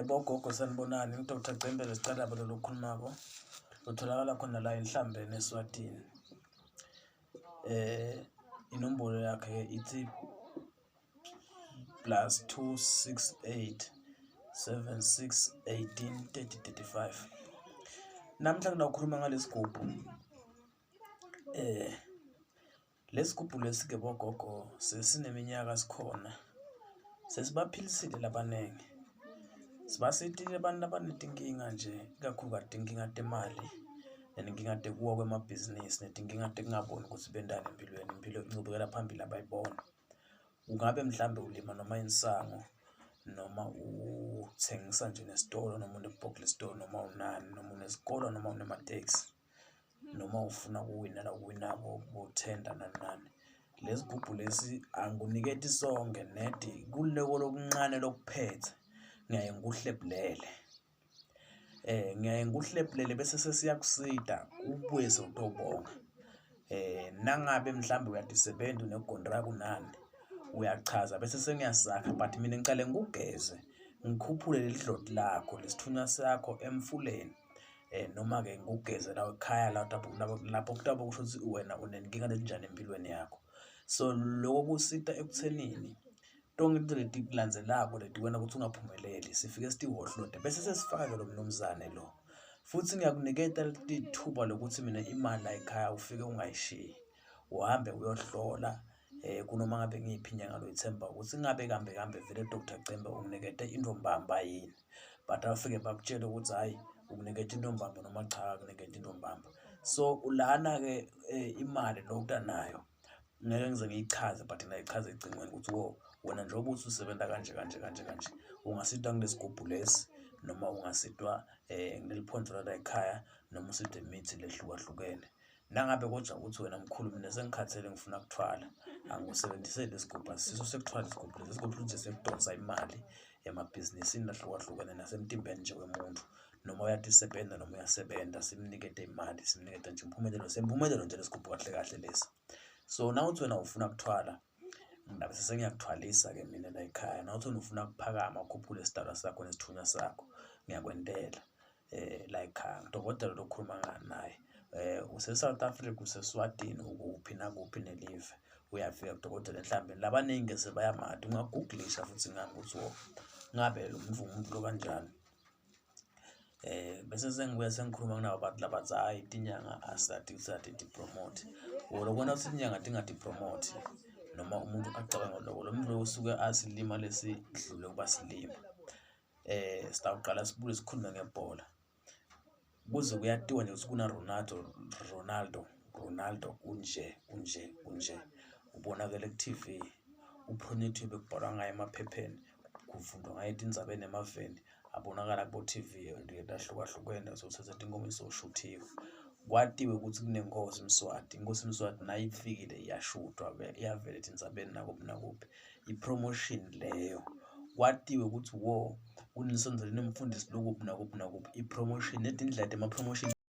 Bogogo sanibonani, ngu-Doctor Cembe Lesicalaba lo lokhulumako, utholakala khona la eNhlambeni eSwatini. Inombolo yakhe ithi +268 76 18 30 35. Namhla nginakukhuluma ngalesi gubhu. Lesigubhu lesi-ke bogogo sesineminyaka sikhona, sesibaphilisile labaningi. Sibasitile abantu abanetinkinga nje, ikakhulukati tinkinga temali netinkinga tekuwa kwemabhizinisi netinkinga tekungaboni ukuthi bentani empilweni, impilo inchubekela phambili abayiboni. Kungabe mhlambe ulima noma insangu noma uthengisa nje nesitolo noma unebhokisi lesitolo noma unani noma unesikolo noma unematekisi noma ufuna ukuwina la uwinako bothenda nani nani. Lesi gubhu lesi angikuniketi sonke nedi kuloko lokuncane lokuphethe ngiyaye ngikuhlephulele. Ngiyaye ngikuhlephulele bese sesiyakusita ubuye sewutobonga. Nangabe mhlawumbe uyatisebenza unegontraka unani, uyachaza bese sengiyasakha but mina ngicale ngikugeze ngikhuphule leli dloti lakho lesithunywa sakho emfuleni. Noma-ke ngikugeze la ekhaya lapho kutawube kusho ukuthi wena unenkinga lenjani empilweni yakho. So loko kusita ekuthenini tonke tintfo letikulandzelako leti wena kutsi ungaphumeleli sifike sitihhohlote bese sesifaka-ke lo mnumzane lo. Futsi ngiyakuniketa lithuba lokuthi mina imali layikhaya ufike ungayishiyi, uhambe uyohlola kunoma ngabe ngiyiphi inyanga loyithemba ukuthi ngabe kambe kambe vele Doctor Cembe unginikete intfo mbamba yini. But bafike bakutshele ukuthi hhayi ukuniketa into mbamba noma cha akakuniketi into mbamba. So lana-ke imali lo nayo ngeke ngize ngiyichaze but ngiyayichaza ecingweni ukuthi wo wena njengoba uthi usebenza kanje kanje kanje kanje ungasitwa kulesi gubhu lesi noma ungasitwa kuleli phonso lala ekhaya noma usitwe imithi lehlukahlukene. Nangabe kodwa uthi wena mkhulu mina sengikhathele ngifuna kuthwala, angikusebenziseli lesigubhu asisiso sekuthwala isigubhu lesi, isigubhu nje sekudonsa imali emabhizinisini ahlukahlukene nasemtimbeni nje wemuntu noma uyatisebenza noma uyasebenza simnikete imali simnikete nje impumelelo sempumelelo nje lesigubhu kahle kahle lesi. So nawuthi wena ufuna kuthwala ngabe sengiyakuthwalisa-ke mina la ekhaya, nawuthi wena ufuna kuphakama ukhuphule isidalwa sakho nesithunywa sakho ngiyakwentela la ekhaya. Ngudokotela lo okhuluma naye use-South Africa, useSwatini, ukuphi nakuphi nelive uyafika kudokotela eNhlambeni. Labaningi sebayamati ungagugulisha futhi ngami ukuthi wo ngabe lo muntu umuntu lo kanjani. Bese sengibuya sengikhuluma kunabo bantu labathi hhayi tinyanga asati ukuthi ti-promote. Wona ubona ukuthi inyanga tingati-promote noma umuntu acabange loko, lo muntu loyo usuke asilima lesidlule ukuba silima. Sitawuqala sibuye sikhulume ngebhola, kuze kuyatiwa nje ukuthi kuna-Ronaldo, Ronaldo, Ronaldo unje unje unje, ubonakele ku-T_V, uphronethiwe bekubhalwa ngaye emaphepheni, kufundwa ngaye etindzabeni emaveni, abonakala kubo-T_V lahlukahlukene sewuthatha tinkomo sewushuthiwe. Kwatiwe ukuthi kunenkosi Mswati, inkosi Mswati nayo ifikile iyashutwa iyavela etindzabeni nakuphi nakuphi, i-promotion leyo. Kwatiwe ukuthi wo kunesonto linemfundisi lokuphi nakuphi nakuphi, i-promotion netindlela tema-promotion.